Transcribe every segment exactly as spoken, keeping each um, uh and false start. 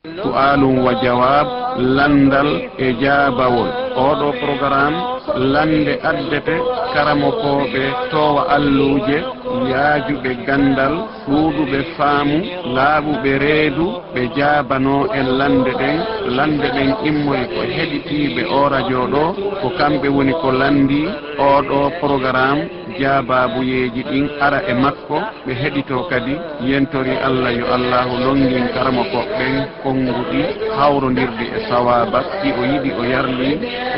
Su'aalun wa jawaab, lanndal e jaabawol. Ooɗoo porogaram, lannde addete karamokooɓe toowa alluuje, yaajuɓe ganndal, ɗuuɗuɓe faamu, laaɓuɓe reedu, ɓe jaabanoo en lannde ɗen. Lannde ɗen immoy ko heɗitiiɓe oo rajo ɗoo, ko kamɓe woni ko lanndii ooɗoo porogaram. Jaabaabuyeeji ɗin ara e makko, ɓe heɗitoo kadi. Yentori Alla yo Allaahu lonngin karamokooɓe ɓen konnguɗi hawrondirɗi e sawaaba, ɗi o yiɗi o yarli,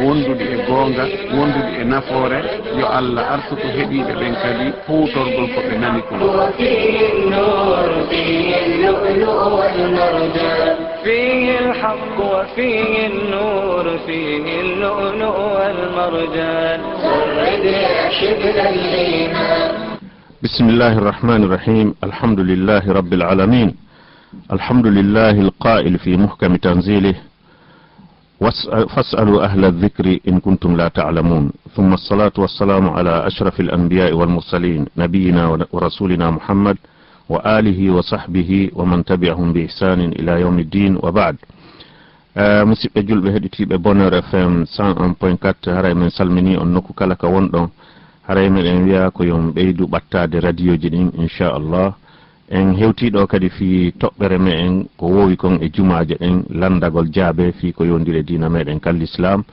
wonduɗi e goonga, wonduɗi e nafoore. Yo Alla arsuku heɗiiɓe ɓen kadi huutorgol ko ɓe nani kon. فيه النور، فيه اللؤلؤ والمرجان. فيه الحق وفيه النور، فيه اللؤلؤ والمرجان. غرد يا شبل الإيمان. بسم الله الرحمن الرحيم. الحمد لله رب العالمين. الحمد لله القائل في محكم تنزيله: واسأل-، فاسألوا أهل الذكر إن كنتم لا تعلمون. ثم الصلاة والسلام على أشرف الأنبياء والمرسلين، نبينا ورسولنا محمد وآله وصحبه ومن تبعهم بإحسان إلى يوم الدين، وبعد. Eh, musidɓe julɓe heɗitiiɓe Bonheur F M cent un point quatre, haray min salminii on nokku kala ka wonɗon. Haray meɗen wi'a ko yo on ɓeydu ɓattaade radiyooji ɗin, inchallah. En hewtii ɗoo kadi fii toɓɓere meɗen ko woowi kon e jumaaje ɗen, lanndagol jaabe fii ko yowndiri e diina meɗen ka Lislaam.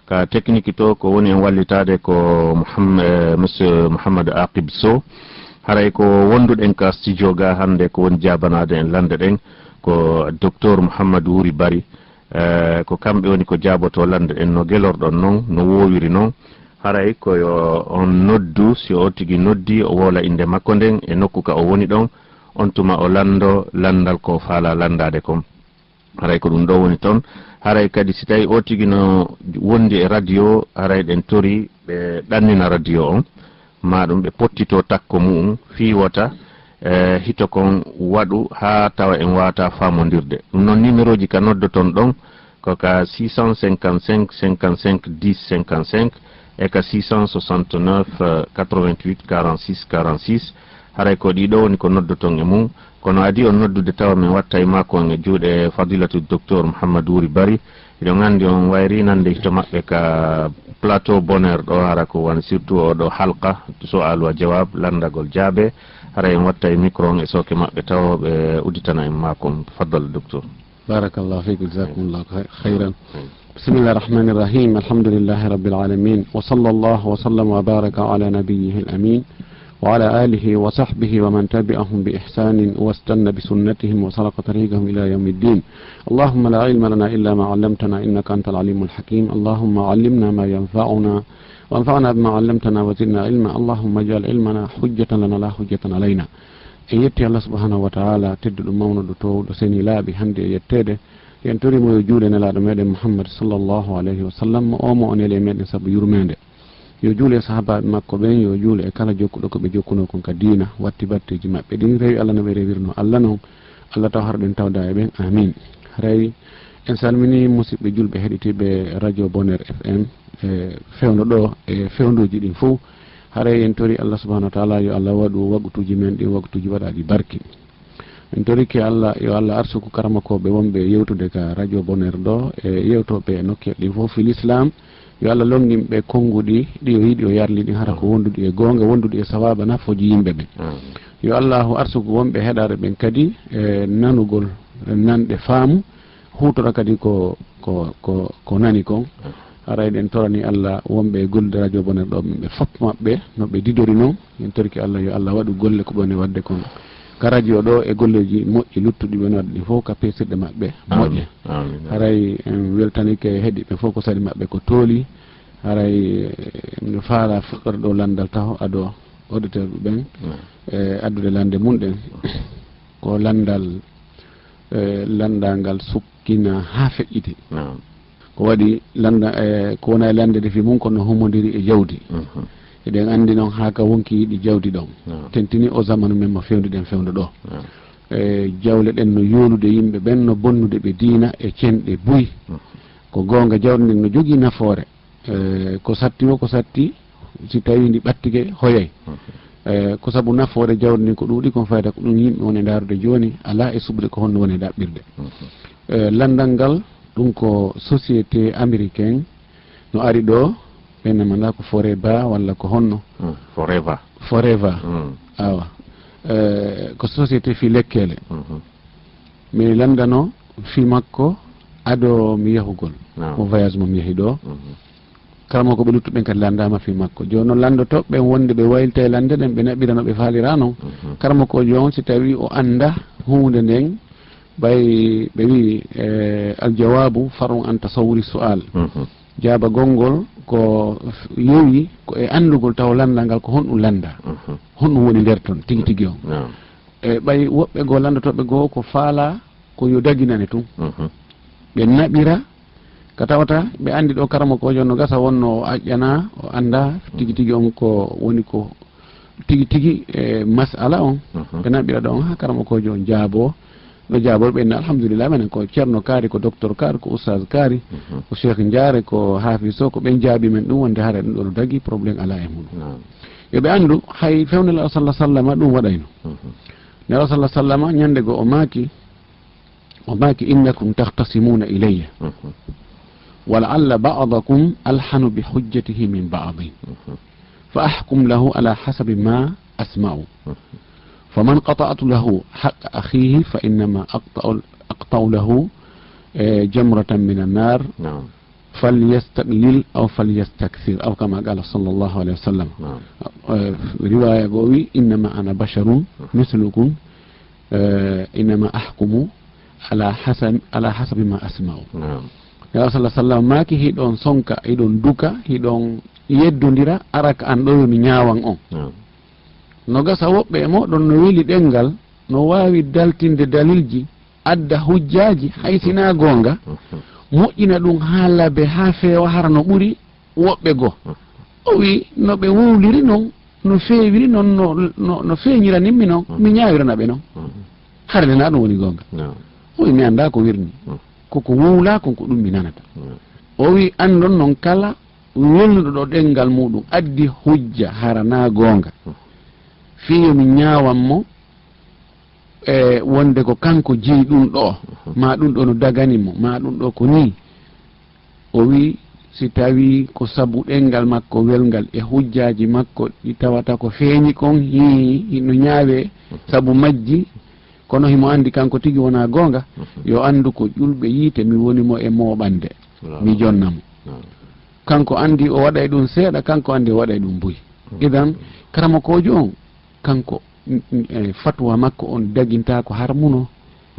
Ka tekniki to, ko woni en wallitaade ko Muhamm-, eh, Monsieur Mouhamadou Aqib Sow. Haray ko wonduɗen ka studio ga hannde, ko woni jaabanaade en lannde ɗen ko Docteur Mouhamadou Wuri Bari. Eh, ko kamɓe woni ko jaabotoo lannde ɗen no gelorɗon non, no woowiri non. Haray ko yo on noddu, si o tigi noddi, o woola innde makko nden e nokku ka o woni ɗon, on tuma o lanndo lanndal ko faalaa lanndaade kon. Haray ko ɗum ɗoo woni ton. Haray kadi si tawii o tigi no wondi e radio, haray ɗen tori ɓe ɗannina radio on, maa ɗum ɓe pottitoo takko mu'un fii wota, eh, hito kon waɗu haa tawa en waawataa faamondirde. Ɗum noon, nimerooji ka noddoton ɗon ko ka six cent cinquante-cinq, cinquante-cinq, dix, cinquante-cinq, e ka six cent soixante-neuf, quatre-vingt-huit, quarante-six, quarante-six. Haray ko ɗii ɗoo woni ko noddoton e mum. Kono adii on noddude tawa min watta e makko on e juuɗe Fadilatu Docteur Mouhamadou Wuri Bari. Hiɗon anndi on wayri nande hito maɓɓe ka plateau Bonheur ɗoo, hara ko woni surtout oo ɗoo halqa, su'aalu wa jawaab, lanndagol jaabe. Hara en watta e micro on e sooke maɓɓe tawa ɓe udditana en makko on. Faddal, Docteur. بارك الله فيك، جزاكم الله خي-، خيرا. بسم الله الرحمن الرحيم. الحمد لله رب العالمين، وصلى الله وسلم وبارك على نبيه الأمين وعلى آله وصحبه ومن تبعهم بإحسان واستن بسنتهم وسلك طريقهم إلى يوم الدين. اللهم لا علم لنا إلا ما علمتنا إنك أنت العليم الحكيم. اللهم علمنا ما ينفعنا وانفعنا بما علمتنا وزدنا علما. اللهم اجعل علمنا حجة لنا لا حجة علينا. En yetti Allah subhanahu wa ta'ala, tedduɗo, mawnuɗo, toowuɗo, seni laaɓi hannde e yetteede. En tori mo yo juule Nelaaɗo meɗen Muhammad sallallahu alayhi wa sallam, mo o mo o neli e meɗen sabu yurmeende. Yo juule e sahabaaɓe makko ɓen, yo juule e kala jokkuɗo ko ɓe jokkunoo kon ka diina, watti batteeji maɓɓe ɗin, rewi Allah no ɓe rewirnoo Allah non. Allah taw har ɗen tawda e ɓen. Amin. Haray en salmini musidɓe julɓe heɗitiiɓe radio Bonheur F M, e fewndo ɗoo, e fewnduuji ɗin fow. Haray en tori Allah subhanahu wa ta'ala yo Allah waɗu waqtuuji men ɗin waqtuuji waɗaaɗi barki. En torike Allah, yo Allah arsuku karamokooɓe wonɓe yewtude ka radio Bonheur ɗoo, e yewtooɓe e nokkeel ɗin fow fii Lislaam. Yo Allah lonngin ɓe konnguɗi ɗi o yiɗi o yarli ɗin, hara ko wonduɗi e goonga, wonduɗi e sawaaba, nafooji yimɓe ɓen. Amin. Yo Allahu arsuku wonɓe heɗaare ɓen kadi e nanugol nanɗe faamu, huutora kadi ko, ko, ko, ko nani kon. Haray ɗen torani Allah wonɓe e gollude radio Bonheur ɗoo, ɓe fof maɓɓe no ɓe didori non. En torike Allah yo Allah waɗu golle ko ɓe woni waɗde kon ka radio ɗoo e golleeji moƴƴi luttuɗi ɓe woni waɗde ɗin fof ka peesirɗe maɓɓe moƴƴe. Amin. Haray en weltanike heɗiiɓe fof ko sali maɓɓe ko tooli. Haray, eh, no faala fuɗɗorde ɗoo lanndal taho ado auditeur ɓen, eh, addude lannde mum ɗen. Ko lanndal, eh, lanndangal sukkina haa feƴƴiti. Naam. Ko waɗi lannda, eh, ko wona e lannde defi mum kono humondiri e jawdi. Mhm. Eɗen anndi noon haa ka wonki yiɗi jawdi ɗon. Naam. Tentini o zamanu men mo fewndi ɗen fewndo ɗoo. Naam. Eh, jawle ɗen no yoolude yimɓe ɓen, no bonnude ɓe diina e cenɗe buy. Mhm. Ko goonga jawdi ndin no jogii nafoore. Eh, ko satti o, ko satti, si tawii ndi ɓattike, hoyay. Mhm. Eh, ko sabu nafoore jawdi ndin ko ɗuuɗi kon fayda, ko ɗum yimɓe woni ndaarude jooni, alaa e suɓude ko honno woni ɗaɓɓirde. Mhm. Eh, lanndal ngal, ɗum ko société américain no ari ɗo, ɓen ne manda ko Forever walla ko honno. Forever. Forever. Awa. Eh, ko société fii lekkeele. Mi lanndano fii makko ado mi yahugol. Mo voyage mo mi yahi ɗo. Karamoko ɓe luttuɓen kadi lanndaama fii makko. Jooni non lanndotooɓe ɓen wonde ɓe waylita e lannde ɗen, ɓe naɓira no ɓe faalira non. Karamokoojo on, si tawi o annda huunde nden, ɓay ɓe wi'i, eh, aljawaabu far'un an tasawwuri su'al. Jaabagol ngol ko yowi ko e anndugol taw lanndal ngal ko honɗum lannda. Honɗum woni nder ton tigi tigi on. E ɓay woɓɓe goo lanndotooɓe goo ko faala ko yo daginane tun. Ɓe naɓira ka tawata ɓe anndi ɗo karamokoojo no gasa wonno o aƴƴana, o annda tigi tigi on ko woni ko tigi tigi e mas'ala on. Ɓe naɓira ɗon ha karamokoojo on jaabo. No jaabor ɓe inna alhamdulillah, menen ko ceerno kaari, ko docteur kaari, ko oustaz kaari, ko cheikh Njaare, ko hafiz o, ko ɓen jaabi men ɗum wonde hara ɗum ɗo no dagi, problème ala e muɗum. Yo ɓe anndu hay fewne Nelaɗo sallallahu sallama ɗum waɗayno. Nelaɗo sallallahu sallama ñande goo o maaki, o maaki: innakum takhtasimuna ilayya, wa la'alla ba'dakum alhanu bi hujjatihi min ba'din, fa ahkum lahu ala hasabi ma asma'u, faman qata'tu lahu haqqa akhihi fa innama aqta'u, aqta'u lahu, eh, jamratan min annar, falyastaqlil aw falyastakthir, aw kama qala sallallahu alayhi wa sallam. Eh, riwaya goo wi: innama ana basharun mislukum, eh, innama ahkumu ala hasabi, ala hasabi ma asma'u. Nelaɗo sallallahu sallam maaki: hiɗon sonka, hiɗon duka, hiɗon yeddondira, ara ka an ɗo yo mi ñaawan on. No gasa woɓɓe e mooɗon no weli ɗemngal, no waawi daltinde dalilji, adda hujjaaji, hay si naa goonga, moƴƴina ɗum haa labe, haa feewa, hara no ɓuri woɓɓe goo. O wi no ɓe wowliri non, no feewiri non, no, no, no feeñiranimmi non, mi ñaawirana ɓe non. Hara nde naa ɗum woni goonga. O wi mi anndaa ko wirni. Ko ko wowlaa kon ko ɗum mi nanata. O wi anndon non kala welnuɗo ɗo ɗemngal muɗum addi hujja hara naa goonga, fii yo mi ñaawan mo, e wonde ko kanko jeyi ɗum ɗo, maa ɗum ɗo no dagani mo, maa ɗum ɗo ko nii. O wi si tawi ko sabu ɗemngal makko welngal e hujjaaji makko ɗi tawata ko feeñi kon, hii, hino ñaawee sabu majji, kono himo anndi kanko tigi wonaa goonga, yo anndu ko ƴulɓe yiite mi woni mo e mooɓande, mi jonna mo. Kanko anndi o waɗay ɗum seeɗa, kanko anndi o waɗay ɗum buy. Idan, karamokoojo on, kanko, n-, n-, e, fatwa makko on dagintaa ko harmuno,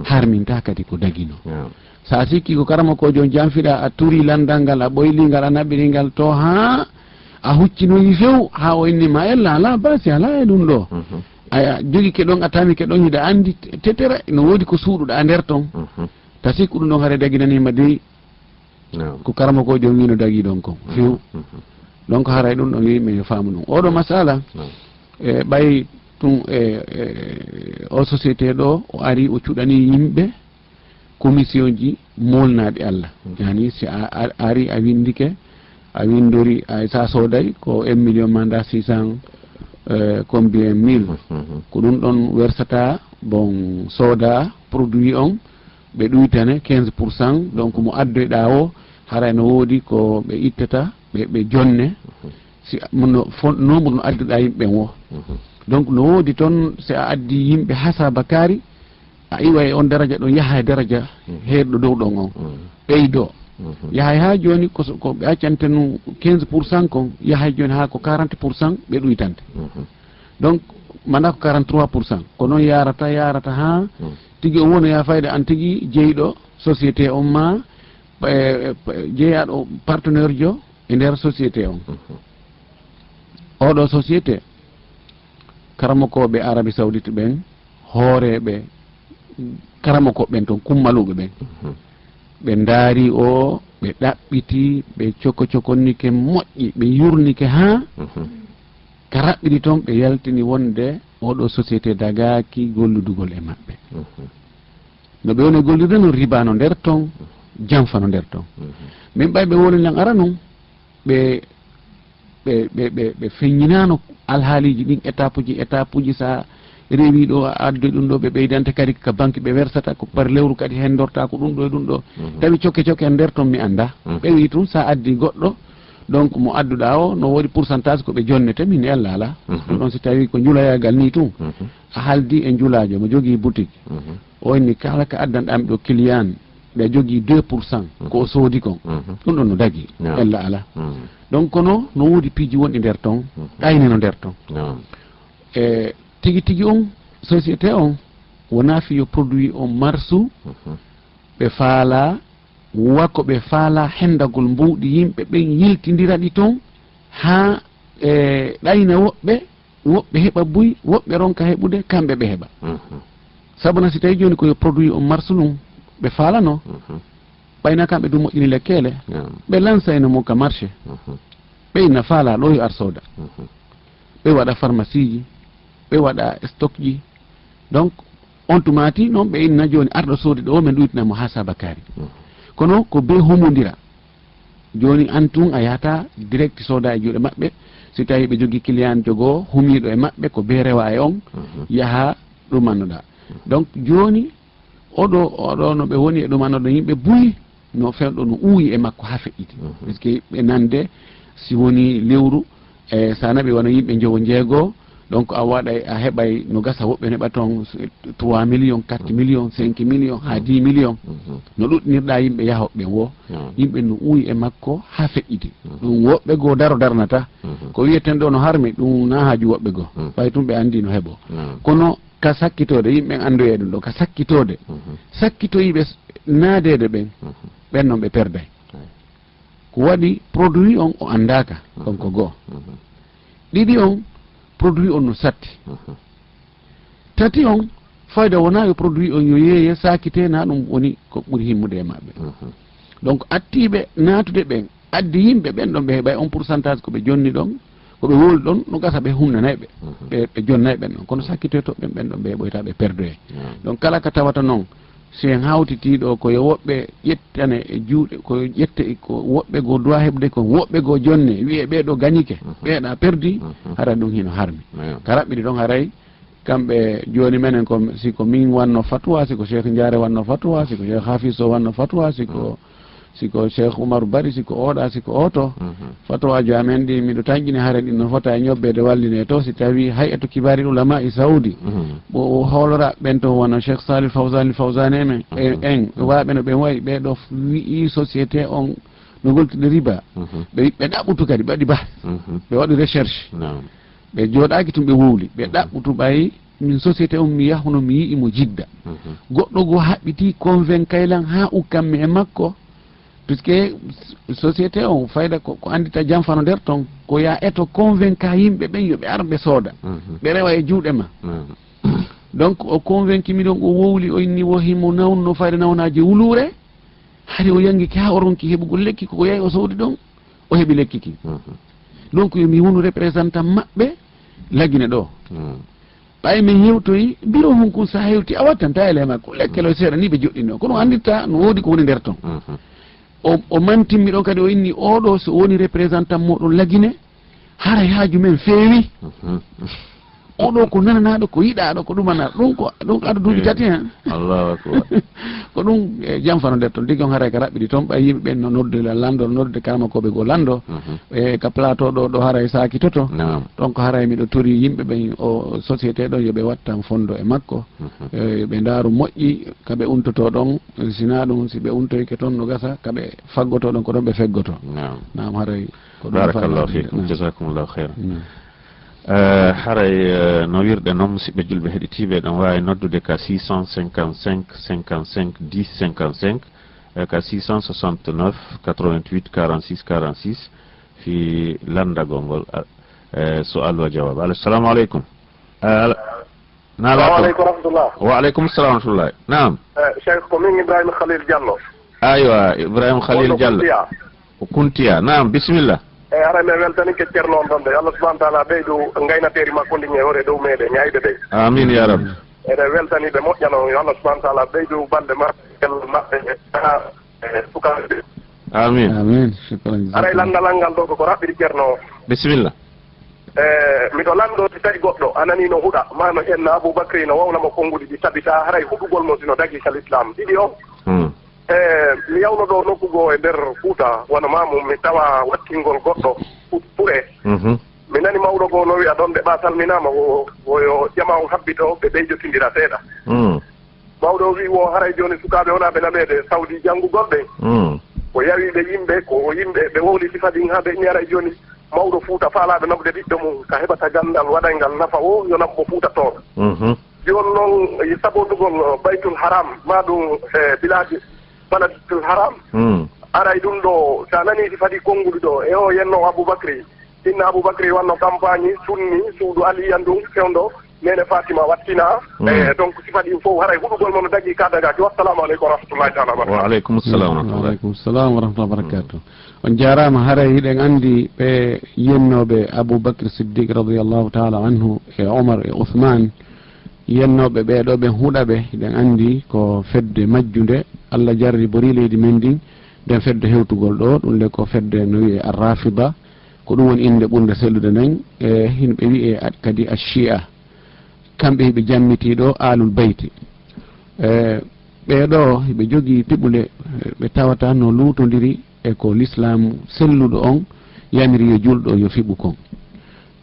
harmintaa kadi ko dagino. Sa sikki ko karamokoojo on janfiɗa, a turi lanndal ngal, a ɓoyli ngal, a naɓiri ngal to haa a huccinoyi few, haa o inni ma ella, alaa baasi, alaa e ɗum ɗo. A jogike ɗon, a tamike ɗon, hiɗa anndi te-, tetere, no woodi ko suuɗuɗa nder ton. Ta sikku ɗum ɗon hare daginaniima dey, ko karamokoojo on wino dagii ɗon kon few. Donc haray ɗum ɗon wi mi faamu ɗum. Oɗo masala, e ɓay tun e, e, o société ɗo, o ari, o cuɗani yimɓe commission ji molnaɗi Allah. Yani si a, a ari, a windike, a windori, a, sa sooday ko un million manda six cent, euh, combien mille. Ko ɗum ɗon wersata, bon, sooda produit on, ɓe ɗuytane quinze pour cent, donc mo addoyɗa o, haray no woodi ko ɓe ittata, ɓe, ɓe jonne, si a, mo no fo-, nombre no adduɗa yimɓe ɓen wo. Donc no woodi toon, si a addi yimɓe hasaba kaari, a iwa e on daraja ɗon, yaha e daraja heerɗo dow ɗon on, ɓeydo. Yahay haa jooni ko so, ko ɓe accantenu quinze pour cent kon, yahay jooni haa ko quarante pour cent ɓe ɗuytante. Donc manda ko quarante-trois pour cent, ko noon yarata, yarata haa tigi o wona ya fayde an tigi jeyɗo société on ma, e, e, jeyaaɗo partenaire jo e nder société on. Oɗo société, karamokooɓe Arabie Saoudite ɓen, hooreeɓe karamokooɓe ɓen toon, kummaluuɓe ɓen, ɓe ndaari o, ɓe ɗaɓɓiti, ɓe coko cokonnike moƴƴi, ɓe yurnike haa ka raɓɓiɗi toon, ɓe yaltini wonde oɗo société dagaaki golludugol e maɓɓe. No ɓe woni gollirde noon, riba no nder toon, janfa no nder toon. Min ɓay ɓe woni lan ara noon, ɓe, ɓe, ɓe, ɓe, ɓe feññinaano alhaaliiji ɗin, étape uji, étape uji, sa rewi ɗo, a addi ɗum ɗo, ɓe ɓeydante kadi ka banque ɓe wersata, ko par lewru kadi heen dorta ko ɗum ɗo e ɗum ɗo. Mhm. Tawi cokke cokke en nder toon mi annda. Mhm. Ɓe wi tun sa addi goɗɗo, donc mo adduɗa o no woodi pourcentage ko ɓe jonnete, min e Allah ala. Mhm. Ɗum ɗon si tawi ko njulayagal ni tun. Mhm. A haldi e njulajo mo jogii boutique. Mhm. O inni kala ka addanɗami ɗo client, ɓe jogii deux pour cent, mhm, ko o soodi kon. Mhm. Ɗum ɗon no dagi. Naam. Ella ala. Mhm. Donc kono no woodi piiji wonɗi nder ton, mhm, ɗayne no nder ton. Naam. E tigi tigi on, société on, wonaa fiyo produit on marsu, mhm, ɓe faala, wa ko ɓe faala hendagol mbuuɗi yimɓe ɓen yiltindira ɗi ton, haa, e, ɗayna woɓɓe, woɓɓe heɓa buy, woɓɓe ronka heɓude, kamɓe ɓe heɓa. Mhm. Sabu na si tawi jooni ko yo produit on marsu ɗum, ɓe faalano, mhm, ɓayna kamɓe du moƴƴini lekkeele, naam, ɓe lansayno mo ka marché, mhm, ɓe inna faala ɗo yo ar sooda. Mhm. Ɓe waɗa pharmacie ji, ɓe waɗa stock ji. Donc, on tuma ti noon ɓe inna jooni arɗo soodi ɗo, men ɗuytina mo haa Sabakari. Mhm. Kono ko be humondira. Jooni an tun a yahata direct sooda e juuɗe maɓɓe. Si tawi ɓe jogii client jogo humiiɗo e maɓɓe ko be rewa e on, mhm, yaha ɗumannoɗa. Mhm. Donc, jooni oɗo, oɗo no ɓe woni e ɗumannoɗo yimɓe buy, no fewɗo no uuyi e makko haa feƴƴiti. Mhm. Parce que ɓe nande si woni lewru, e sa naɓi wano yimɓe njowo njeego, donc a waɗay, a heɓay no gasa woɓɓe neɓa toon trois millions, quatre millions, cinq millions, haa dix millions. Mhm. No ɗuɗɗinirɗa yimɓe yahooɓe ɓen wo, naam, yimɓe no uuyi e makko haa feƴƴiti. Mhm. Ɗum woɓɓe goo daro darnata. Mhm. Ko wiyeten ɗo no harmi, ɗum na haaju woɓɓe goo. Mhm. Ɓay tun ɓe anndi no heɓo. Naam. Kono ka sakkitoode, yimɓe ɓen anndoyay ɗum ɗo, ka sakkitoode, mhm, sakkitoyiiɓe s-, naadeede ɓen, mhm, ɓen non ɓe perday. Ay. Ko waɗi produit on o anndaaka, mhm, on ko goo. Mhm. Ɗiɗi on, produit on no satti. Mhm. Tati on, fayda wonaa yo produit on yo yeeye, saakitee, na ɗum woni ko ɓuri himmude e maɓɓe. Mhm. Donc, attiiɓe naatude ɓen, addi yimɓe ɓen ɗon ɓe heɓay on pourcentage ko ɓe jonni ɗon, ko ɓe wowli ɗon, no gasa ɓe humnanay ɓe, mhm, ɓe, ɓe jonnay ɓen ɗon. Kono sakkitoyto ɓen, ɓen ɗon ɓe heɓoyta ɓe perdoye. Mhm. Donc, kala ka tawata noon, si en hawtitii ɗo ko yo woɓɓe ƴettane e juuɗe, ko ƴette ko woɓɓe goo duwa heɓde, ko woɓɓe goo jonne, wiye ɓee ɗo gañike, mhm, ɓee ɗa perdi, mhm, hara ɗum hino harmi. Naam. Ka raɓɓiɗi ɗon haray, kamɓe jooni menen ko, si ko min wanno fatwa, si ko Cheikh Ndiare wanno fatwa, si ko Cheikh Hafiz Sow wanno fatwa, si ko, mhm, si ko Cheikh Oumar Bari, si ko oɗa, si ko oto, mhm, fatwaajo amen ɗi, miɗo tanƴini hare ɗin no fota e ñobbeede walline to, si tawi Hay'atu Kibaari Ulama e Saudi, mhm, ɓo o hoolora ɓen to wano Cheikh Salih Fawzani Fawzani e men, e, mhm, en, mhm, waaɓe no ɓen wayi, ɓee ɗo f-, wi'i société on no goltude riba. Mhm. Ɓe, ɓe ɗaɓɓutu kadi, ɓe waɗi bahth. Mhm. Ɓe waɗi recherche. Naam. Ɓe jooɗaaki tun ɓe wowli. Ɓe, mhm, ɗaɓɓutu ɓay min société on mi yahuno mi yi'i mo Jidda. Mhm. Goɗɗo goo haɓɓiti convaincu lan haa ukkanmi e makko. Puisque s-, société on fayda ko, ko anndita janfano nder ton, ko ya eto convainca yimɓe ɓen yo ɓe ar ɓe sooda. Mhm. Ɓe rewa e juuɗe ma. Mhm. Donc o convaincu mi ɗon, o wowli, o inni wo himo nawnno fayda nawnaaji wuluure. Hari o yangi ki haa o ronki heɓugol lekki, ko o yahi o soodi ɗon, o heɓi lekki ki. Mhm. Donc yo mi wonu représentant maɓɓe, Lagine ɗo. Mhm. Ɓay min hewtoyi, biro hunkun sa hewti, a wattanta ele makko. Lekkelo seeɗa ni ɓe joɗɗino. Kono o anndirta no woodi ko woni nder ton. Mhm. O, o mantimmi ɗon kadi, o inni, "Oɗo so woni représentant moɗon Lagine, haray haaju men feewi." Mhm. Oɗo ko nananaaɗo, ko yiɗaaɗo, ko ɗumana. Ɗum ko, ɗum ado duuɓi tati hen. Allahu akbar. Ko ɗum, e, janfano nder ton. Tigi on haray ka raɓɓiɗi ton, ɓay yimɓe ɓen no noddude lanndo, noddude karamakooɓe goo lanndo. Mhm. E, ka plateau ɗo, ɗo haray saakitoto. Naam. Ɗon ko haray miɗo tori yimɓe ɓen, o société ɗon, yo ɓe wattan fondo e makko. Mhm. E, yo ɓe ndaaru moƴƴi, ka ɓe untoto ɗon, sina ɗum, si ɓe untoyke ton no gasa, ka ɓe faggoto ɗon, ko ɗon ɓe feggoto. Naam. Naam, haray ko ɗum. Barakallahu faaminde. Fikum. Naam. Jazakumullahu khairan. Naam. Eh, haray, eh, no wirɗe noon, musidɓe julɓe heɗitiiɓe, eɗen waawi noddude ka six cent cinquante-cinq, cinquante-cinq, dix, cinquante-cinq, eh, ka six cent soixante-neuf, quatre-vingt-huit, quarante-six, quarante-six, fii lanndagol ngol, a-, eh, su'aalu wa jawaabu. Alo, salaamu aleykum. Eh, al-, na ala ko? Salamu aleykum wa rahmatullah. Wa aleykum salam wa rahmatullah. Naam. Eh, Cheikh, ko min Ibrahima Khalil Diallo. Aywa, Ibrahima Khalil Diallo. Wonno Kuntiya. Ko Kuntiya. Naam, bisimilla. Eyi, haray mi weltanike Ceerno on ɗon de. Allah subhanahu wa taala ɓeydu ngaynateeri makko ndin e hoore dow meɗen, e ayɓe ɓen. Amin, ya Rabbi. Eɗen weltani ɓe moƴƴano, yo Allah subhanahu wa taala ɓeydu balɗe maɓɓe, e sukaaɓe ɓe. Amin. Amin. Shukran, jazakallah. Haray lanndalal ngal ɗo ko ko raɓɓiɗi Ceerno o. Bisimilla. E, miɗo lanndoo si tawi goɗɗo a nanii no huɗa, maa no ƴenna Abuu Bakri no wowla mo konnguɗi ɗi tabita, haray huɗugol mo si no dagii ka lislaam. Ɗiɗi on, Hmm. e, mi yawno ɗoo nokku goo e nder Fuuta, wano maamu, mi tawa wattingol goɗɗo fu-, fure. Mhm. Mi nani mawɗo goo no wi'a ɗon nde ɓaa salminaama, wo, wo yo jamaa on habbito, ɓe ɓeyjotindira seeɗa. Hmm. Mawɗo o wi'i wo haray jooni sukaaɓe wonaa ɓe nameede Sawdi janngugol ɓen. Hmm. O yawi ɓe yimɓe, ko o yimɓe ɓe wowli sifa ɗin haa ɓe inni haray jooni mawɗo Fuuta faalaaɗo naɓude ɓiɗɗo mum ka heɓata ganndal waɗay ngal nafa o yo naɓ mo Fuuta Tooro. Mhm. Jooni non, e sabondugol Baytul Haram, maa ɗum, e, bilaaji Balatul Haram. Hmm. Aray ɗum ɗo, si a nanii sifa ɗi konnguɗi ɗo, e o yenno Abuu Bakri, inna Abuu Bakri wanno kampaañi, sunni, suudu Aliyan ɗum, fewndo, neene Faatima wattina. Hmm. E, donc, sifa ɗin fof, haray huɗugol mo no dagii ka dagaaki. Wassalaamu aleykum wa rahmatullahi taala wa barakatuh. Wa aleykum salam wa rahmatullahi. Wa aleykum salam wa rahmatullahi wa barakatuh. On jaaraama, haray hiɗen anndi ɓe yennooɓe Abuu Bakr Siddiq radiyallahu taala anhu e Omar e Usmaan, yennooɓe ɓee ɗoo ɓen huɗa ɓe, hiɗen anndi ko fedde majjunde, Allah jarribori leydi men ndin, nden fedde hewtugol ɗoo, ɗum le ko fedde no wi'ee Ar-Rafida, ko ɗum woni innde ɓurnde sellude nden, e hino ɓe wi'ee a-, kadi Ash-Shi'a. Kamɓe hiɓe jammitii ɗoo Aalul Bayti. E, ɓee ɗoo hiɓe jogii piɓule, e, ɓe tawata no luutondiri e ko Lislaamu selluɗo on yamiri yo julɗo yo fiɓu kon.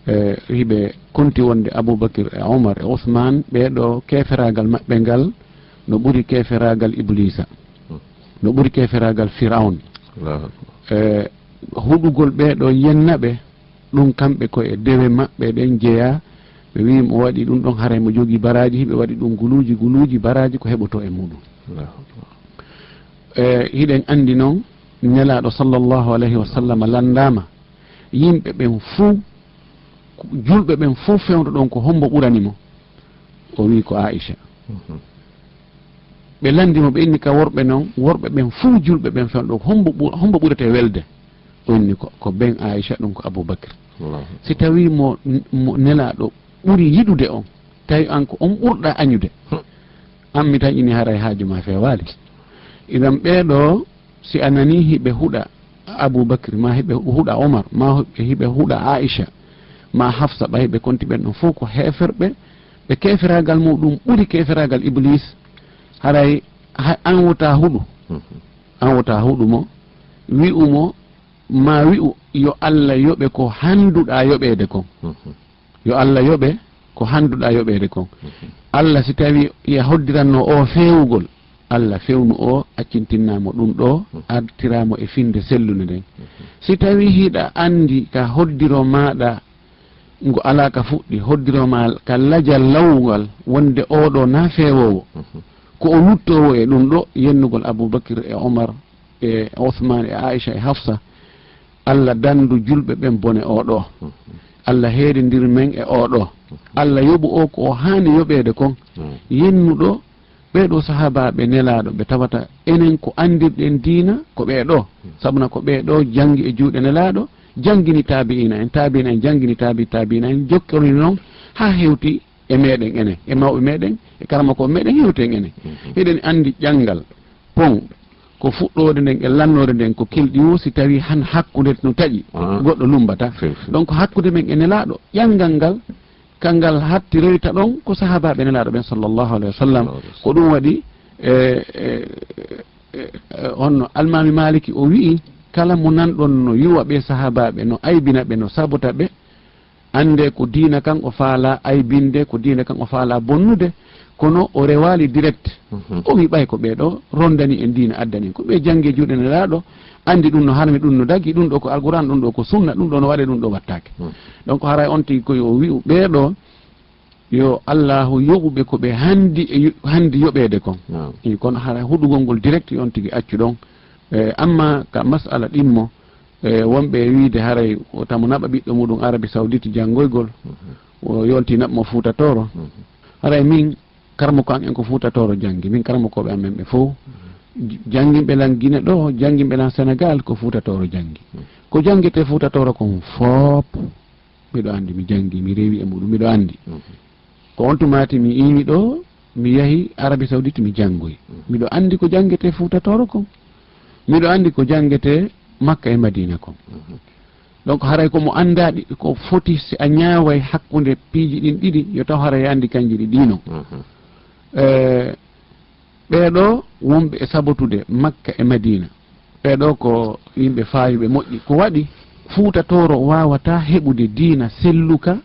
E, hiɓe konti wonde Abuu Bakr e Omar e Usmaan, ɓee ɗoo keeferaagal maɓɓe ngal no ɓuri keeferaagal Ibliisa, no ɓuri keeferaagal Firawna. Allahu Akbar. E, huɗugol ɓee ɗoo yenna ɓe, ɗum kamɓe ko e dewe maɓɓe ɗen jeyaa. Ɓe wi'i mo waɗi ɗum ɗon, haray mo jogii baraaji, hiɓe waɗi ɗum guluuji, guluuji, baraaji ko heɓotoo e muɗum. Allahu Akbar. E, hiɗen anndi non, Nelaaɗo sallallahu alayhi wa sallam lanndaama, yimɓe ɓen fow, julɓe ɓen fow fewndo ɗon ko hombo ɓurani mo? O wi'i ko Aisha. Mhm. Ɓe lanndi mo, ɓe inni ka worɓe non, worɓe ɓen fow julɓe ɓen fewndo, hombo ɓu-, hombo ɓurete welde? O inni ko, ko ben Aisha, ɗum ko Abuu Bakr. Allahu Akbar. Si tawii mo, mo Nelaaɗo ɓuri yiɗude on, tawi an ko on ɓurɗaa añude, hmm, an mi taƴini haray haaju maa feewaali. Idan ɓee ɗoo, si a nanii hiɓe huɗa Abuu Bakr, maa hiɓe huɗa Omar, maa hiɓe huɗa Aisha, maa Hafsa, ɓay ɓe konti ɓen ɗon fow ko heeferɓe, ɓe keeferaagal muɗum ɓuri keeferaagal Ibliis, haray ha-, an wota huɗu, mhm, an wota huɗu mo, wi'u mo, maa wi'u yo Allah yoɓe ko handuɗaa yoɓeede kon. Mhm. Yo Allah yoɓe ko handuɗaa yoɓeede kon. Mhm. Allah, si tawii hiya hoddiranno o feewugol, Allah fewnu o, accintinnaa mo ɗum ɗo, mhm, artiraa mo e finde sellunde nden. Mhm. Si tawii hiɗa anndi ka hoddiro maaɗa ngo alaa ka fuɗɗi, hoddiro ma ka lajal lawungal, wonde oo ɗoo na feewoowo, mhm, ko o luttoowo e ɗum ɗo, yennugol Abuu Bakr e Omar e Ousmane e Aisha e Hafsa, Allah danndu julɓe ɓen bone oo ɗoo. Mhm. Allah heedindir men e oo ɗoo. Mhm. Allah yoɓu o ko o haani yoɓeede kon. Mhm. Yennuɗo ɓee ɗoo sahaabaaɓe Nelaaɗo, ɓe tawata enen ko anndirɗen diina ko ɓee ɗoo. Mhm. Sabuna ko ɓee ɗoo janngi e juuɗe Nelaaɗo, janngini taabi'iina en, taabi'iina en janngini taabi taabi'iina en, jokkorini non haa hewti e meɗen enen, e mawɓe meɗen, e karamokooɓe meɗen, hewti en enen. Mhm. Hiɗen anndi ƴanngal pon ko fuɗɗoode nden e lannoode nden ko kelɗi woo, si tawii han hakkunde no taƴi, ah, goɗɗo lummbata. Fe-, fe- Donc, hakkunde men e Nelaaɗo, ƴanngal ngal, ka ngal hattiroyta ɗon ko sahaabaaɓe Nelaaɗo ɓen, sallallahu alayhi wa sallam. Sallallahu alayhi wa sallam. Ko ɗum waɗi, e, e, e, e, honno Almaami Maaliki o wi'i, kala mo nanɗon no yuwa ɓee sahaabaaɓe, no aybina ɓe, no sabota ɓe, annde ko diina kan o faalaa aybinde, ko diina kan o faalaa bonnude, kono o rewaali direct. Mhm. O wi ɓay ko ɓee ɗoo rondani en diina, addani en. Ko ɓe janngi e juuɗe Nelaaɗo, anndi ɗum no harmi, ɗum no dagi, ɗum ɗo ko Alquraan, ɗum ɗo ko sunna, ɗum ɗo no waɗe, ɗum ɗo wattaake. Mhm. Donc, haray on tigi ko yo o wi'u ɓee ɗoo, yo Allaahu yoɓu ɓe ko ɓe hanndi e yo-, hanndi yoɓeede kon. Naam. I kono haray huɗugol ngol direct yo on tigi accu ɗon. E, amma ka mas'ala ɗimmo, e, wonɓe e wiide haray o tamo naɓa ɓiɗɗo muɗum Arabie Saoudite janngoygol, mhm, o yonti naɓ mo Fuuta Tooro. Mhm. Haray min, karamoko an en ko Fuuta Tooro janngi, min karamokooɓe amen ɓe fow, mhm, j-, jannginɓe lan Gine ɗo, jannginɓe lan Senegal ko Fuuta Tooro janngi. Mhm. Ko janngete Fuuta Tooro kon foop, miɗo anndi, mi janngi, mi rewi e muɗum, miɗo anndi. Mhm. Ko on tumaati mi iwi ɗo, mi yahi Arabie Saoudite, mi janngoyi. Mhm. Miɗo anndi ko janngete Fuuta Tooro kon. Miɗo anndi ko janngete Makka e Madina kon. Mhm. Donc, haray ko mo anndaa ɗi, ko foti si a ñaaway hakkunde piiji ɗin ɗiɗi, yo taw haray a anndi kanji ɗi ɗiino. Mhm. Eh, ɓee ɗoo wonɓe e sabotude Makka e Madiina. Ɓee ɗoo ko yimɓe faayuɓe moƴƴi. Ko waɗi Fuuta Tooro waawataa heɓude diina selluka,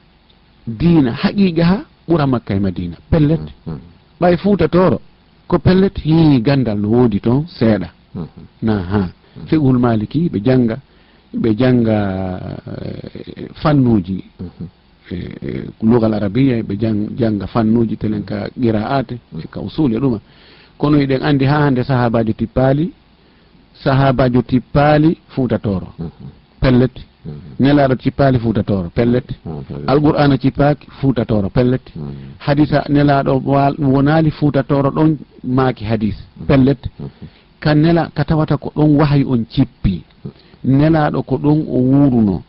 diina haqiiqa ha ɓura Makka e Madiina. Pellet. Mhm. Ɓay Fuuta Tooro, ko pellet, hii, ganndal no woodi toon seeɗa. Mhm. Na ha. Mhm. Fiqhul Maaliki, ɓe jannga, ɓe jannga, eh, fannuuji, mhm, eh, eh, lugal arabiya, ɓe jang-, jannga fannuuji telen ka qiraa'aate, e ka usuul e ɗuma. Kono eɗen anndi haa hannde sahaabaajo tippaali, sahaabaajo tippaali Fuuta Tooro. Mhm. Pellet. Mhm. Nelaaɗo cippaali Fuuta Tooro. Pellet. Mhm, pellet. Alqur'aana cippaaki Fuuta Tooro. Pellet. Mhm. Hadiisa Nelaaɗo waal-, wonaali Fuuta Tooro ɗon maaki hadiis. Mhm. Pellet. Mhm. Ka nela-, ka tawata ko ɗon wahayu on cippi. Mhm. Nelaaɗo ko ɗon o wuuruno.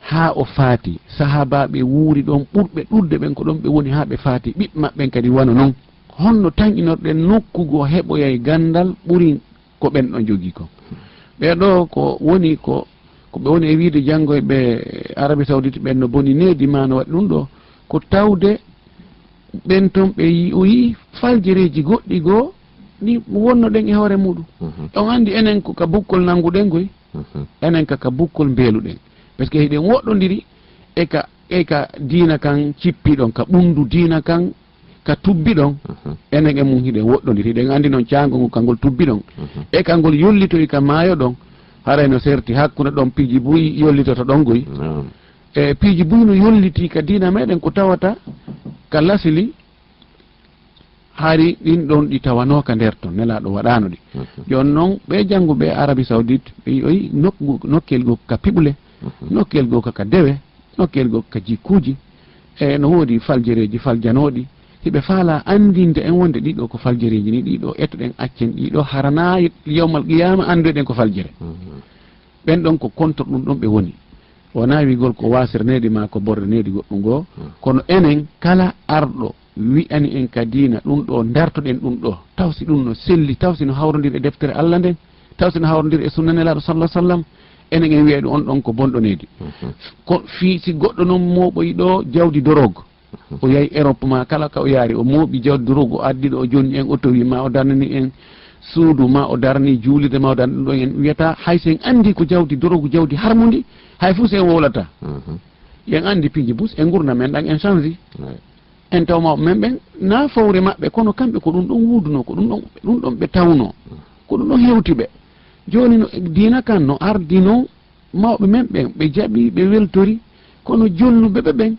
Haa o faati. Sahaabaaɓe wuuri ɗon, ɓurɓe ɗuuɗde ɓen ko ɗon ɓe woni haa ɓe faati. Ɓiɓɓe maɓɓen kadi wano non. Honno tanƴinorɗen nokku goo heɓoyay ganndal ɓuri ko ɓen ɗon jogii kon. Ɓee ɗoo ko woni ko, ko ɓe woni e wiide janngoyɓe Arabie Saoudite ɓen no boni needi maa no waɗi ɗum ɗoo, ko tawde ɓen ton ɓe yi-, o yi'i faljereeji goɗɗi goo ɗi wonnoɗen e hoore muɗum. Mhm. On anndi enen ko ka bukkol nannguɗen koy, mhm, enen ka, ka bukkol mbeeluɗen. Parce que hiɗen woɗɗondiri e ka, e ka diina kan cippiɗon, ka ɓunndu diina kan ka tubbi ɗon, mhm, enen e mum hiɗen woɗɗondiri. Hiɗen anndi noon caango ngu ka ngol tubbi ɗon. Mhm. E ka ngol yollitoyi ka maayo ɗon, haray no serti hakkunde ɗon piiji buy yollitoto ɗon goy. Naam. E piiji buy no yollitii ka diina meɗen ko tawata ka lasili, hari ɗin ɗon ɗi tawanoo ka nder ton, Nelaaɗo waɗaano ɗi. Mhm. Jooni noon, ɓe jannguɓe Arabie Saoudite, ɓe yi'oyi nokku, nokkel goo ka piɓule, mhm, nokkel goo ka, ka dewe, nokkel goo ka jikkuuji, e no woodi faljereeji faljanooɗi. Hiɓe faalaa anndinde en wonde ɗii ɗoo ko faljereeji ni, ɗii ɗoo etoɗen accen, ɗii ɗoo haranaa yawmal qiyaama anndoyɗen ko faljere. Mhm. Ɓen ɗon ko contre ɗum ɗon ɓe woni. Wonaa wiigol ko waasere needi maa ko borde needi goɗɗum goo, mhm, kono enen kala arɗo wi'ani en ka diina ɗum ɗoo, ndartoɗen ɗum ɗoo. Taw si ɗum no selli, taw si no hawrondiri e deftere Alla nden, taw si no hawrondiri e sunna Nelaaɗo sallallahu alaihi wasallam, enen en wi'ay ɗum on ɗon ko bonɗo needi. Mhm. Ko fii si goɗɗo non mooɓoyi ɗoo jawdi dorog, mhm, o yahi Europe maa kala ka o yaari, o mooɓi jawdi dorog, o addi ɗoo, o jonni en, o towi maa o darnani en suudu maa, o darni juulirde maa, o darni ɗum ɗon, en wiyata hay si en anndi ko jawdi dorog, jawdi harmundi, hay fuu si en wowlata. Mhm. En anndi piiji bus, en ngurndan men ɗan en change. Ouais. En taw mawɓe men ɓen, na fowre maɓɓe, kono kamɓe ko ɗum ɗon wuudunoo, ko ɗum ɗon, ɗum ɗon ɓe tawnoo, ko ɗum ɗon hewti ɓe. Jooni no diina kan no ardinoo mawɓe men ɓen, ɓe jaɓi, ɓe weltori, kono jonnuɓe ɓe ɓen,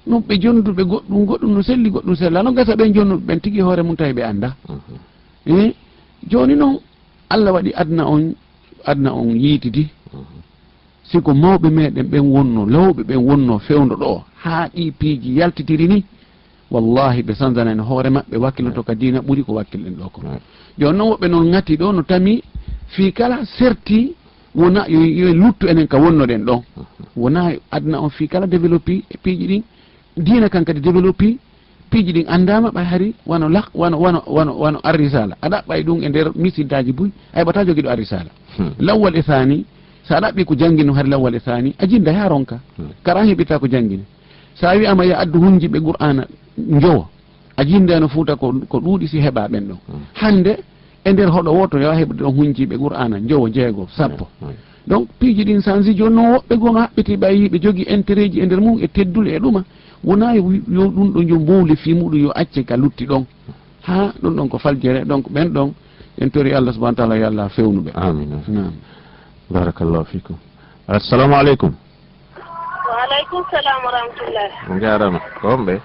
no ɓe jonnuduɓe goɗɗum, goɗɗum no selli, goɗɗum sella. No gasa ɓen jonnuɓe ɓen tigi hoore mum tawi ɓe annda. Mhm. Eh, jooni noon, Alla waɗi aduna on, aduna on yiitidi. Mhm. Si ko mawɓe meɗen ɓen wonno, lawɓe ɓen wonno fewndo ɗoo, haa ɗii piiji yaltitiri ni, wallahi ɓe sanzanayno hoore maɓɓe, wakkiloto ka diina ɓuri ko wakkilɗen ɗoo ko. Right. Jooni noon woɓɓe noon ŋati ɗoo no tami fii kala serti wona yo, yo en luttu enen ka wonnoɗen ɗon. Mhm. Wona aduna on fii kala développé e piiji ɗin, diina kan kadi développé, piiji ɗin anndaama ɓay hari wano lah-, wano, wano, wano, wano arrisala. A ɗaɓɓay ɗum e nder misiddaaji buy, a heɓataa jogiiɗo arrisala. Hmm. Lawwal e saani, so a ɗaɓɓi ko janngino hari lawwal e saani, a jinnday haa ronka. Hmm. Kara a heɓirtaa ko janngine. So a wi'aama yo addu hunjiiɓe Qur'aana njowo, a jinndayno Fuuta ko, ko ɗuuɗi si heɓaa ɓen ɗon. Hmm. Hannde, e nder hoɗo wooto, yo a heɓu ɗon hunjiiɓe Qur'aana njowo, jeego, sappo. Hmm. Donc, piiji ɗin sansi jooni noon, woɓɓe goo no haɓɓitii ɓay yiiɓe jogii intérêt ji e nder mum e teddule e ɗuma. Wonaa yo, yo ɗum ɗo yo mbowle fii muɗum yo acce ka lutti ɗon. Haa ɗum ɗon ko faljere, donc ɓen ɗon, en tori Allah subhanahu wa taala yo Allah fewnu ɓe. Amin. Naam. Barakallahu fikum. Assalamu aleykum. Wa aleykum salam wa rahmatullah. On njaaraama. Ko homɓe?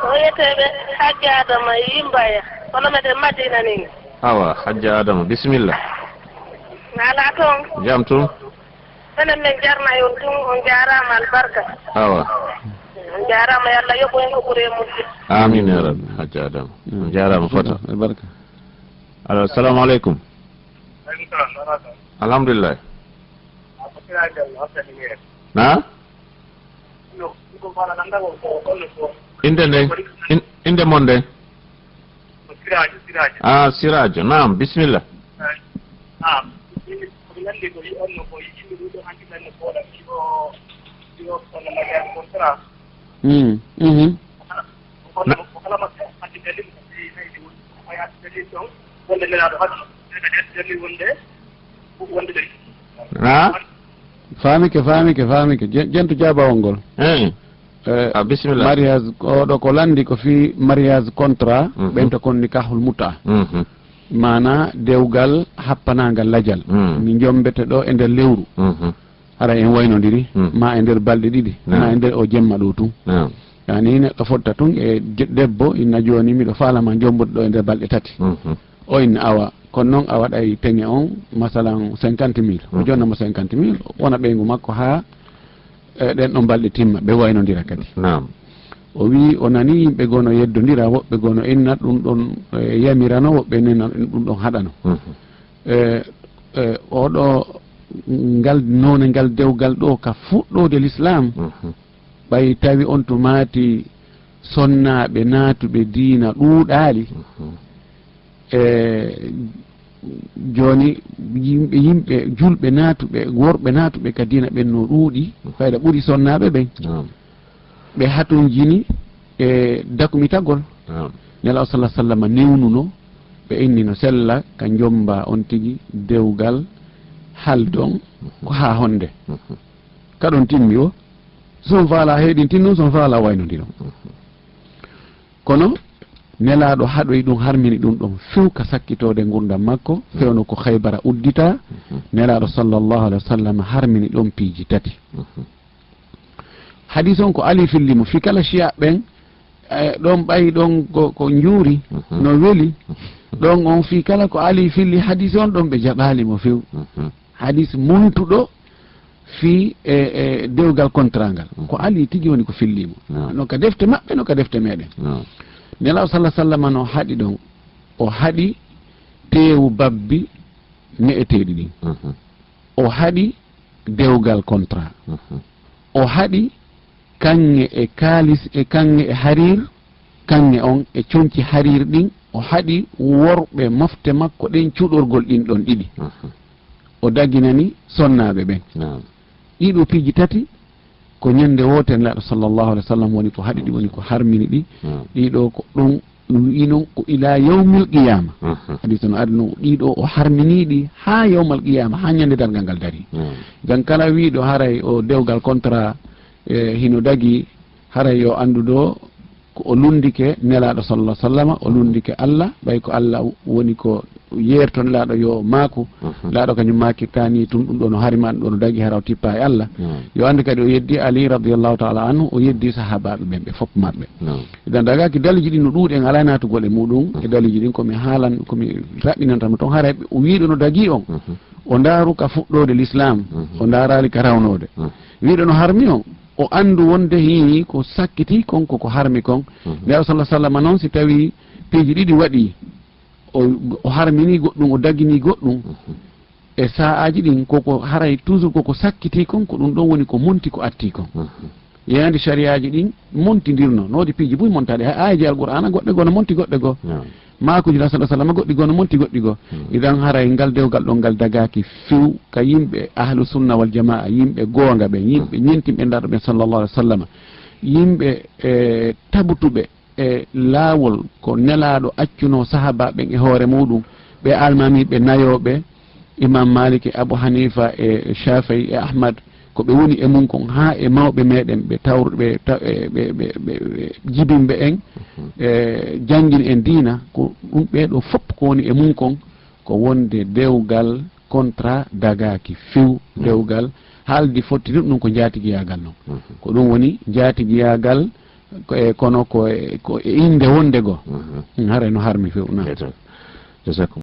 Ko wiyeteeɓe Hajji Adama e Yimbaya. Kono meɗen Madina ni. Awa, Hajji Adama, bisimilla. Alaa toon? Jam tun. Menen men jarna on tun, on njaaraama albarka. Awa. On njaaraama, yo Allah yoɓu en ko ɓuri e moƴƴude. Amin ya rabbi, Hajji Adama. On njaaraama fota. Albarka. Allo, assalamu aleykum. Alhamdulillah. Na? Innde nden, in-, innde mon nden? Ah, Sirajo. Naam, bisimilla. Sannde ko yi-, on no ko yimɓe ɗum ɗo hanki tan no fooɗa, si o, si o kono mariage contrat. Mm, mhm. Ko kala, ko kala maɓɓe addi dalil, ko si nayi ɗi woni, ko fay addi dalil ɗon, wonde nelaaɗo addi, ɓe kadi addi dalil wonde, wonde dalil. Ah? Faamike, faamike, faamike. Je-, Jentu jaabawol ngol. Eh. Eh, Ah, bisimilla. Mariage, oɗo ko lanndi ko fii mariage contrat, Mhm. ɓen to kon nikahul muta. Mhm. Maana dewgal happanaangal lajal. Mm. Mi njombete ɗo e nder lewru. Mhm. Hara en waynondiri, Mm. ma e nder balɗe ɗiɗi, Naam. ma e nder o jemma ɗo tun. Naam. Yani neɗɗo fotta tun e je-, debbo, inna jooni miɗo faalama njombude ɗo e nder balɗe tati. Mhm. O inna awa, kono noon a waɗay peŋe on, masalan cinquante mille. O Mhm. jonna mo cinquante mille, wona ɓeyngu makko haa, eh, ɗen ɗon balɗe timma, ɓe waynondira kadi. Naam. O wi'i o nani yimɓe goo no yeddondira, woɓɓe goo no inna ɗum ɗon, eh, yamirano, woɓɓe nena ɗum ɗon haɗano. Mhm. Eh, eh, oɗo ngal noone ngal dewgal ɗo ka fuɗɗoode Lislaam, Mhm. ɓay tawi on to maati sonnaaɓe naatuɓe diina ɗuuɗaali. Mhm. E jooni yimɓe, yimɓe julɓe naatuɓe, worɓe naatuɓe ka diina ɓen no ɗuuɗi, fayda ɓuri sonnaaɓe ɓen. Naam. Ɓe hatonjini e dakumitagol. Naam. Nelaaɗo sallallahu alaihi wasallam newnuno, ɓe inni no sella ka njomba on tigi dewgal haldon ko haa honde. Mhm. Kaɗon timmi o, son faala heɗin tinnon, son faala waynondiro. Mhm. Kono Nelaaɗo haɗoyi ɗum, harmini ɗum ɗon few ka sakkitoode ngurndan makko, Mhm. fewno ko Haybara uddita. Mhm. Nelaaɗo sallallahu alaihi wasallam harmini ɗon piiji tati. Mhm. Hadis on ko Ali filli mo, fii kala Shi'a ɓen, eh, ɗon ɓayi ɗon ko, ko njuuri, Mhm. no weli. Mhm. Ɗon on fii kala ko Ali filli hadis on ɗon ɓe jaɓaali mo few. Mhm. Hadis muntuɗo fii e, e dewgal contrat ngal. Mhm. Ko Ali tigi woni ko filli mo. Naam. No ka defte maɓɓe, no ka defte meɗen. Naam. Nelaaɗo sallallahu alaihi wasallam no haɗi ɗon. O haɗi teewu babbi ne'eteeɗi ɗin. Mhm. O haɗi dewgal contrat. Mhm. O haɗi kaŋŋe e kaalis e kaŋŋe e hariir, kaŋŋe on e conci hariir ɗin, o haɗi worɓe mofte makko ɗen cuɗorgol ɗin ɗon ɗiɗi. Mhm. O daginani sonnaaɓe ɓen. Naam. Ɗiɗo piiji tati, ko ñande wootere Nelaaɗo sallallahu alaihi wasallam woni ko haɗi ɗi, woni ko harmini ɗi. Naam. Ɗiɗo ko ɗon wi'i non ko ila yawmil qiyama. Mhm. Hadis no adno ɗiɗo o harmini ɗi haa yawmal qiyama, haa ñande dargal ngal dari. Mhm. Idan kala wi'ɗo haray o dewgal contrat, eh, hino dagi, haray yo anndu ɗo ko o lundike Nelaaɗo sallallahu alaihi wasallam, o lundike Allah, ɓay ko Allah woni ko yeerto Nelaaɗo yo maaku, Mhm. Nelaaɗo kañum maakirtani tun ɗum ɗo no harima, ɗum ɗo no dagi hara o tippa e Allah. Mhm. Yo anndu kadi o yeddi Ali radiyallahu ta'ala anhu, o yeddi sahaabaaɓe ɓen ɓe fof maɓɓe. Mhm. Idan dagaki daliji ɗin no ɗuuɗi, en alaa naatugol e muɗum, e Mhm. daliji ɗin ko mi haalan, ko mi raɓɓinanta mo ton, haray o wi'ɗo no dagi on, Mhm. o ndaaru ka fuɗɗoode Lislaam, Mhm. o ndaaraali ka rawnoode. Mhm. Wi'ɗo no harmi on, o anndu wonde hii ko sakkiti kon, ko ko harmi kon. Mhm. Nelaaɗo sallallahu alaihi wasallam noon, si tawi piiji ɗiɗi waɗi, o, o harmini goɗɗum, o dagini goɗɗum. Mhm. E sa'aaji ɗin, koko haray toujours koko sakkiti kon, ko ɗum ɗon woni ko monti ko atti kon. Mhm. Yeeyande sariyaaji ɗin montindirno, no woodi piiji buy montaaɗi, hay aayeeji Alqur'aana goɗɗe goo no monti goɗɗe goo. Naam. Maakuuji Nelaaɗo sallallahu alaihi wasallam goɗɗi goo no monti goɗɗi goo. Mhm. Idan haray ngal dewgal ɗon ngal dagaaki few ka yimɓe ahlu sunna wal jamaa, yimɓe goonga ɓen, yimɓe Mhm. ñentinɓe Nelaaɗo ɓen sallallahu alaihi wasallam, yimɓe, eh, tabutuɓe e laawol ko Nelaaɗo accuno sahaaba ɓen e hoore muɗum, ɓe almaamiiɓe nayooɓe, Imam Malik e Abu Hanifa e Shafi'i e Ahmad, ko ɓe woni e mum kon, haa e mawɓe meɗen ɓe tawr-, ɓe ta-, e ɓe, ɓe, ɓe, ɓe jibinɓe en, Mhm. e janngin en diina, ko ɗum ɓee ɗoo fof ko woni e mum kon, ko wonde dewgal contrat dagaaki few, Mhm. dewgal haaldi fotti ɗum, ɗum ko njaatigiyaagal non. Mhm. Ko ɗum woni njaatigiyaagal, ko e, kono ko e, ko e innde wonde goo. Mhm. Hmm, haray no harmi few, na. Eto. Jazakum.